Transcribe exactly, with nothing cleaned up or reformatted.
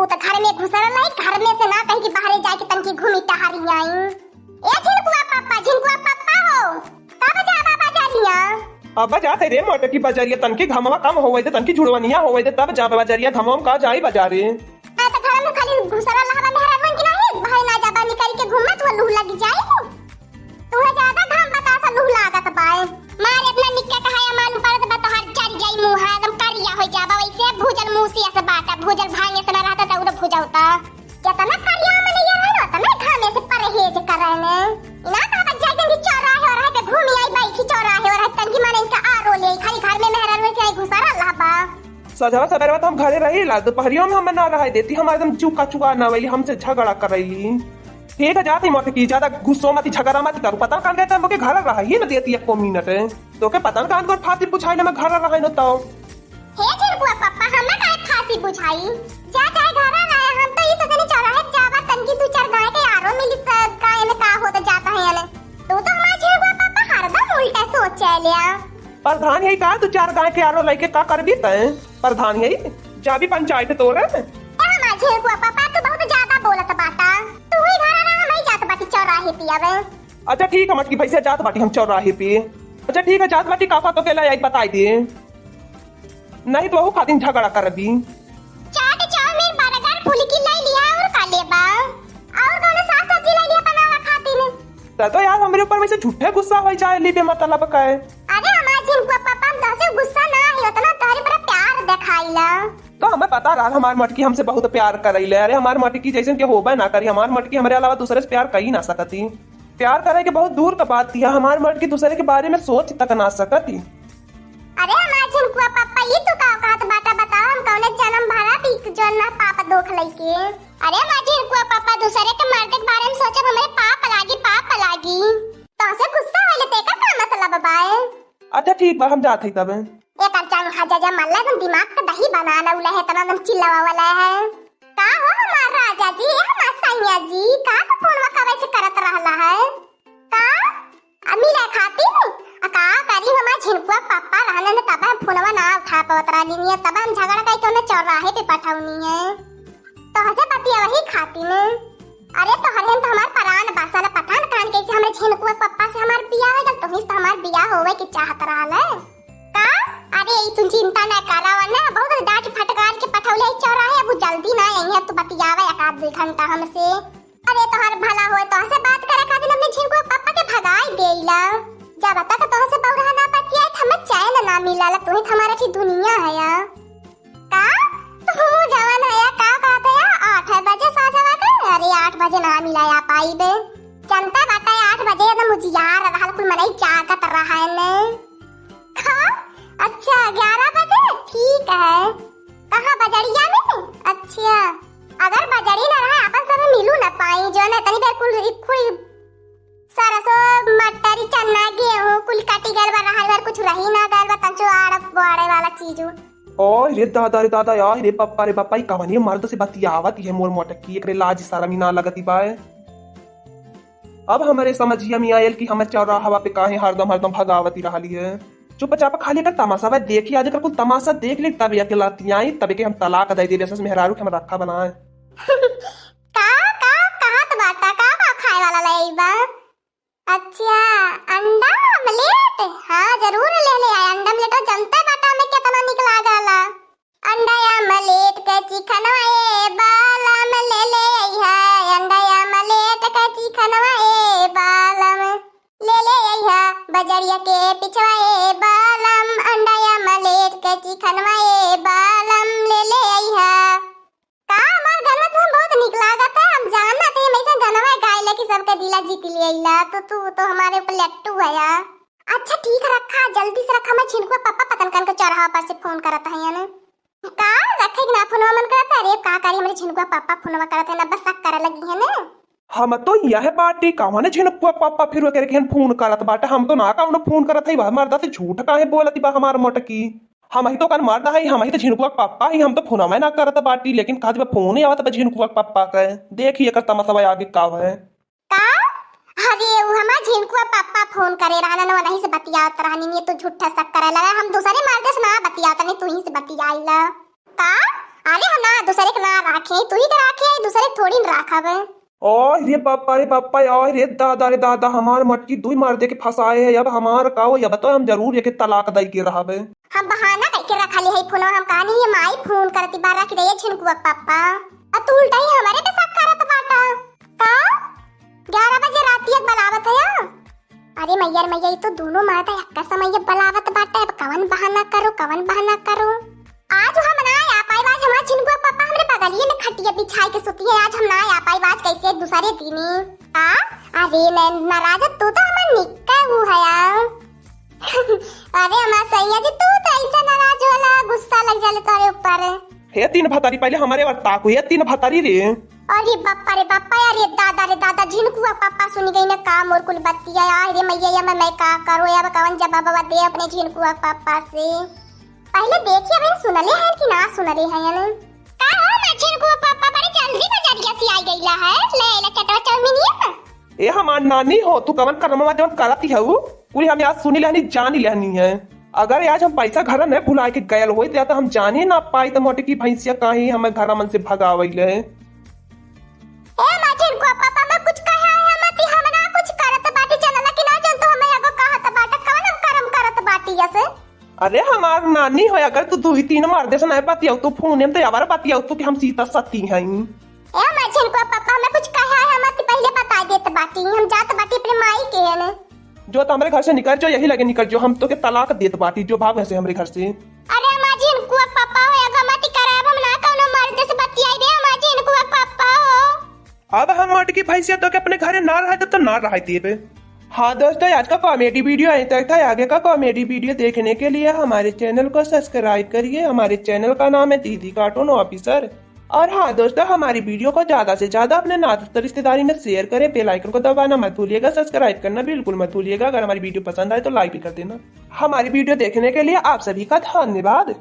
उ त घर में घुसल रही, घर में से ना कहीं कि बाहरे जाके तनकी घूमी टहरी आई। ए झिनकुआ पापा, झिनकुआ पापा हो, कब जाबा बजरिया? अब जात है रे मोटकी बजरिया, तनकी घमवा कम होवे दे, तनकी झुड़वनिया होवे दे, तब जाबा बजरिया, घमवा में का जाई बजारे? आ, त घर में खाली घुसल रहबा मेहरारुन की नाही, बाहर ना जाबा, निकल के घूमत हो, लू लग जाई। तुहे ज्यादा घाम बतासा लू लागत बाए। मार इतना निक्का कहाया मालूम पड़त बा, तोहार जर जाई मुँह, एकदम करिया हो जाबा, वैसे भूजल मूसी ऐसे बाटा, भूजल भांगे से ना रहता, दौड़ भुजौता। जितना करिया मने ये रहे, उतना घामे से परहेज करे ने। इना कहा बच्चा एकदम कि चौराहे और पे घूमी आई, बैठी चौराहे और तनकी माने इनका आरो ले, खाली घर में मेहरारुन के घुसा रहबा। सजवा सबेरवा तो हम घरे रहीला, दुपहरियो में हमें ना रहे देती, हमारे एकदम चुका चुका ना वैली, हमसे झगड़ा करैली। ठीक है, जात ही मोटकी, ज्यादा गुस्सो मत, झगड़ा मत करू। पता कान गए तो हमके घर रहा ही न देती एको मिनट। तोके पता कान को फांसी बुझाई ना, मैं घर रहा न तो। हे झिनकुआ पापा, हमें काहे फांसी बुझाई? जा चाहे घर रहे, हम तो ई सोचनी चौराहे जाबा, तनकी दू चार गाय के आरो मिली, त गाय में का होत जात है याने। तू तो हमार झिनकुआ पापा हरदम उल्टा सोचे लिया। प्रधान यही का, दू चार गाय के आरो लेके का करबी तैं? प्रधान यही जाबी पंचायत तोरे। ए हमार झिनकुआ पापा, तू बहुत ज्यादा बोलत बाटा। तू ही घर रहा, हम ही जात बाटी चौराहे पियावे। अच्छा ठीक है, मटकी भैंसिया जात बाटी हम चौराहे पे। अच्छा ठीक है, जात बाटी, काका तो के ले आई बताई दे, नहीं तो वहू खातिर झगड़ा करबी। चाट, चाउमीन, बर्गर, फुलकी ले लिया और का लेबा? और कौनो साग सब्जी ले लिया बनावा खातिर। त तो यार हमरे ऊपर वैसे झूठे गुस्सा हो जाए ली बेमतलब का है। अरे हमार झिनकुआ पापा, हम तोहसे गुस्सा ना है, उतना तोहरे बड़ा प्यार दिखाईला। तो हमें पता रहा हमार मटकी हमसे बहुत प्यार करैले। अरे हमार मटकी जैसन के होबे ना करी, हमार मटकी हमरे अलावा दूसरे से प्यार कर ही ना सकती। प्यार करे के बहुत दूर का बात थी, हमार मटकी दूसरे के बारे में सोच तक ना सकती। अरे हमार झिनकुआ पापा, ई तू का कहत बाटा? बताओ, हम कौने जन्म भरा भी जौन ना पाप दोख लइके। अरे हमार झिनकुआ पापा, दूसरे के मर्द के बारे में सोचब, हमरे पाप लागी, पाप लागी। तोहसे गुस्सा होले, तेका का मतलब बाए? अच्छा ठीक बा, हम जात हई तबे। एकर जंग हजा जा मल्ला एकदम दिमाग के दही बना लौले है, इतना एकदम चिल्लावा वाला है। का हो हमार राजा जी, ए हमार सैया जी, का तो फोनवा कबे से करत रहला है? का? आ मिले खातिर? आ का करी, हमार झिनकुआ पापा रहने न तब हम फोनवा ना उठा पावत रहनी है, तब हम झगड़ा कई के उन्हें चौराहे पे पठौनी है। तोहसे बतिया वही खातिर। अरे तोहरे हम तो हमार परान बा, साला पता न कान कैसे हमरे झिनकुआ पापा से हमार बियाह हो गल, तुही से तो हमार बियाह होवे के चाहत रहल है। का? अरे ई तू चिंता ना करा, वरना बहुत डांट फटकार के पठौले है चौराहे, अब उ जल्दी ना आई है, तू बतियावे एक आध दो घंटा हमसे। अरे तोहर भला होए, तोहसे बात करे खातिर अपने झिनकुआ पापा के भगाई देला। जब तक तोहसे बौरहा ना बतियाए, हमें चैन ना मिलाला, तुही तो हमारे की दुनिया है या। का? तू जवन है या, का कहत है या? आठ बजे साझवा के? अरे आठ बजे ना मिला या पाई बे। जनता बाटा है, आठ बजे एकदम उजियार रहल, कुल मनई जागत रहा है ने। का? अच्छा, ग्यारह बजे? ठीक है। कहाँ, बजरिया में? अच्छा, अगर बजरी ना रहे, अपन सब मिलू ना पाई, जो ना तनी देर कुल, कुल सरसों, मटर, चना, गेहूं कुल कटी गइल बा, रहल भर कुछ रही ना गइल बा, तंचो आड़ बोआड़े वाला चीजू। ओए रे दादा रे दादा, आय रे बापा रे बापा, ई कवने मर्द से बतियावत है मोर मोटकी, एकरे लाज शरम ही ना लगती बा। अब हमरे समझिया में आयल कि हमें चौराहवा पे काहे हरदम हरदम भगावती रहली है। चुपचाप खाली एकर तमाशा बा देखी, आज एकर कुल तमाशा देख ले, तब या के लतियाई, तब के हम तलाक दे देबे, सस मेहरारू के हम रखा बनाए। का, का कहत बाटा? का, का खाए वाला ले आई बा? अच्छा, अंडा आमलेट? हाँ, जरूर ले ले आए। अंडा आमलेट जनते बाटा में कितना निक लागला। अंडा आमलेट के चिकनवा ए बालम ले ले अइहा। अंडा आमलेट के चिकनवा ए बालम ले ले अइहा। बजरिया के पिछवा ए बालम, अंडा आमलेट के चिकनवा ए बालम ले ले अइहा। का हमार गनवा तुहन बहुत निक लागत है, हम जानत है, हम ऐसा गनवा गाइला कि सबके दिला जीत लियाइला, तो तू तो हमारे ऊपर लट्टू है यार। अच्छा ठीक है, रखा, जल्दी से रखा, मैं झिनकुआ पापा पतन कन के चौराहा पर से फोन करत है याने। का रखे कि ना फोनवा मन करत है? अरे का करी, हमरे झिनकुआ पापा फोनवा करत है ना, बस शक करे लगी है ने। हम तो यह बाटी कवन झिनकुआ पापा फिर ओकरे के फोन करत बाटे, हम तो ना कवनो फोन करत है, वह मर्दा से झूठ काहे बोलत बा हमार मोटकी। हम ही तो कन मर्द है, हम ही तो झिनकुआ के पापा ही, हम तो फोनवा ना करत बाटी, लेकिन का जब फोन आवत बा झिनकुआ के पापा के, देखी एकर तमाशा आगे का है। का? अरे उ हमार झिनकुआ पापा फोन करे रहलन, वही से बतियात रहनी, ये तो झूठा शक करे लगा, हम दूसरे मर्द से ना बतियात नहीं, तू ही से बतियाइला। का? अरे हम ना दूसरे के ना राखे, तू ही के राखे है, दूसरे के थोड़ी न राखब। ओह रे बापा रे बापा, ओह रे दादा रे दादा, हमार मटकी दुई मर्दे के फंसाए है। अब हमार का होई, अब तो हम जरूर एके तलाक दई के रहब। हम बहाना कइके रखले है फोनवा, हम कहानी ये माई फोन करती बारा कि रे झिनकुआ पापा, आ तू उल्टा ही हमरे पे शक करत बाटा। का? ग्यारह बजे राती एक बलावत है या? अरे मैया रे मैया, ये तो दोनों माता एक्का समय ये बलावत बाटे। अब कवन बहाना करो, कवन बहाना करो? आज हम ना आ पाई, आज हमार झिनकुआ पापा हमरे बगलिए में खटिया बिछाई के सुती है। आज हम ना आ पाई, आज कैसे दूसरे दिनी। आ? अरे न-, नाराज तू तो हमार निक्का हू है यार। अरे हमार सैया जी, तू तो ऐसा नाराज होला, गुस्सा लग जाले तोरे ऊपर। हे तीन भतारी, पहले हमारे ओर ताकू, हे तीन भतारी रे। अरे बापा रे बापा, अरे दादा रे दादा, झिनकुआ पापा सुनी गई ना का मोर कुल बतिया। अरे मैया, या मैं, मैं का करो, अब कवन जवाबवा दे अपने झिनकुआ पापा से। पहले देखिए बहन, सुनले हैं कि ना सुनले हैं? का हो ना झिनकुआ पापा, बड़े जल्दी बजरिया से आई गईला है, ले ले चटवा चाउमीनिया। ए हमार नानी हो, तू कवन करमवा जवन करत हऊ, कुल हम आज सुनी लेहनी, जानी लेहनी है। अगर आज हम पैसा घर न भुलाए के गयल होइत, या तो हम जाने ना पाइत मोटकी भैंसिया काहे हमें घर मन से भगावैले। ए माँ झिनकुआ पापा, मैं कुछ कहा है मती, हम ना कुछ करत बाटी, जनला कि ना जन तो हमें एगो कहत बाटे, कवन हम करम करत बाटी ऐसे? अरे हमार नानी हो, अगर तू दुई तीन मर्दे से नहीं बतियाऊ, तू फोन में तो यावर बतियाऊ तू कि हम सीता सती हई। ए माँ झिनकुआ पापा, हमें कुछ कहा है मती, पहले बता देत बाटी, हम जात बाटी अपने माई के है ने। जो तो हमरे घर से निकल जो, यही लगे निकल जो, हम तो के तलाक देत बाटी, जो भाग से हमरे घर से। अरे अम्मा जी, इनको पापा हो, अगर मत कराब, हम ना कौनो मर्द से बतियाई रे अम्मा जी, इनको पापा हो। अब हम मोटकी भैंसिया तो के अपने घरे ना रहे, तो ना रहे देबे। हाँ दोस्तों, आज का कॉमेडी वीडियो यहीं तक था। आगे का कॉमेडी वीडियो देखने के लिए हमारे चैनल को सब्सक्राइब करिए। हमारे चैनल का नाम है दीदी कार्टून ऑफिसर। और हाँ दोस्तों, हमारी वीडियो को ज्यादा से ज्यादा अपने नात रिश्तेदारी में शेयर करें, बेल आइकन को दबाना मत भूलिएगा, सब्सक्राइब करना बिल्कुल मत भूलिएगा। अगर हमारी वीडियो पसंद आए तो लाइक भी कर देना। हमारी वीडियो देखने के लिए आप सभी का धन्यवाद।